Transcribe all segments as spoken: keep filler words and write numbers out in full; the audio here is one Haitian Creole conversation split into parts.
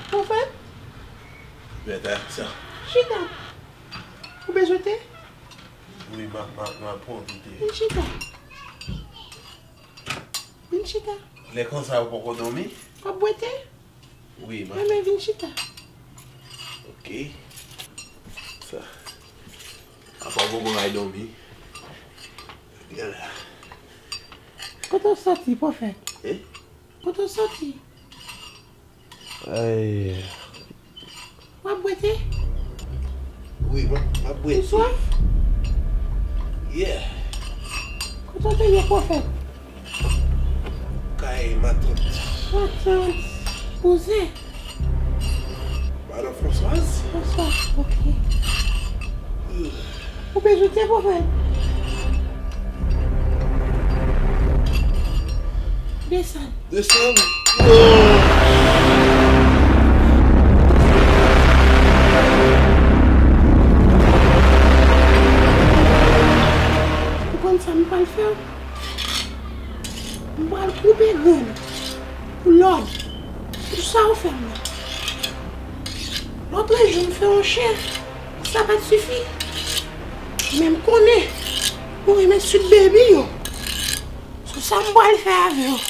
Pwofèt? Bèta sa. Chita. Ou bezwen te? Wi, m ap, m ap, m ap pran yon ti te. Vin chita. Vin chita. Lè konsa ou poko dòmi? W ap bwè te? Wi, m ap. Enben, vin chita. Ok. Sa. Apa w poko al dòmi? Gade la. Kote w soti, pwofèt? Eh? Kote w soti? Ay. W ap bwè te? Wi, m ap, m ap bwè te. Ou swaf? Yeah. Kote w te ye, pwofèt? Kay matant. Matant. Kouzen. Madan Françoise. François, ok. Ou bezwen te, pwofèt? Desann. Desann. Ou konn sa m pral fè w? M pral koupe grenn pou lòd. Pou sa ou fè m nan. Lòtrejou m fè yon chen, sa pa t sifi. Men m konnen ou renmen Sweet Baby yo. Se sa m pral fè avè w.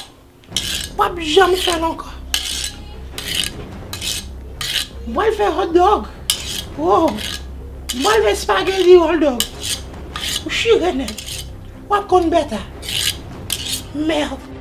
W ap janm fè l ankò. M pral fè hot dog. Oh. M pral fè spaghetti hot dog. Ou chire nèt. W ap konn bèta. Mèd.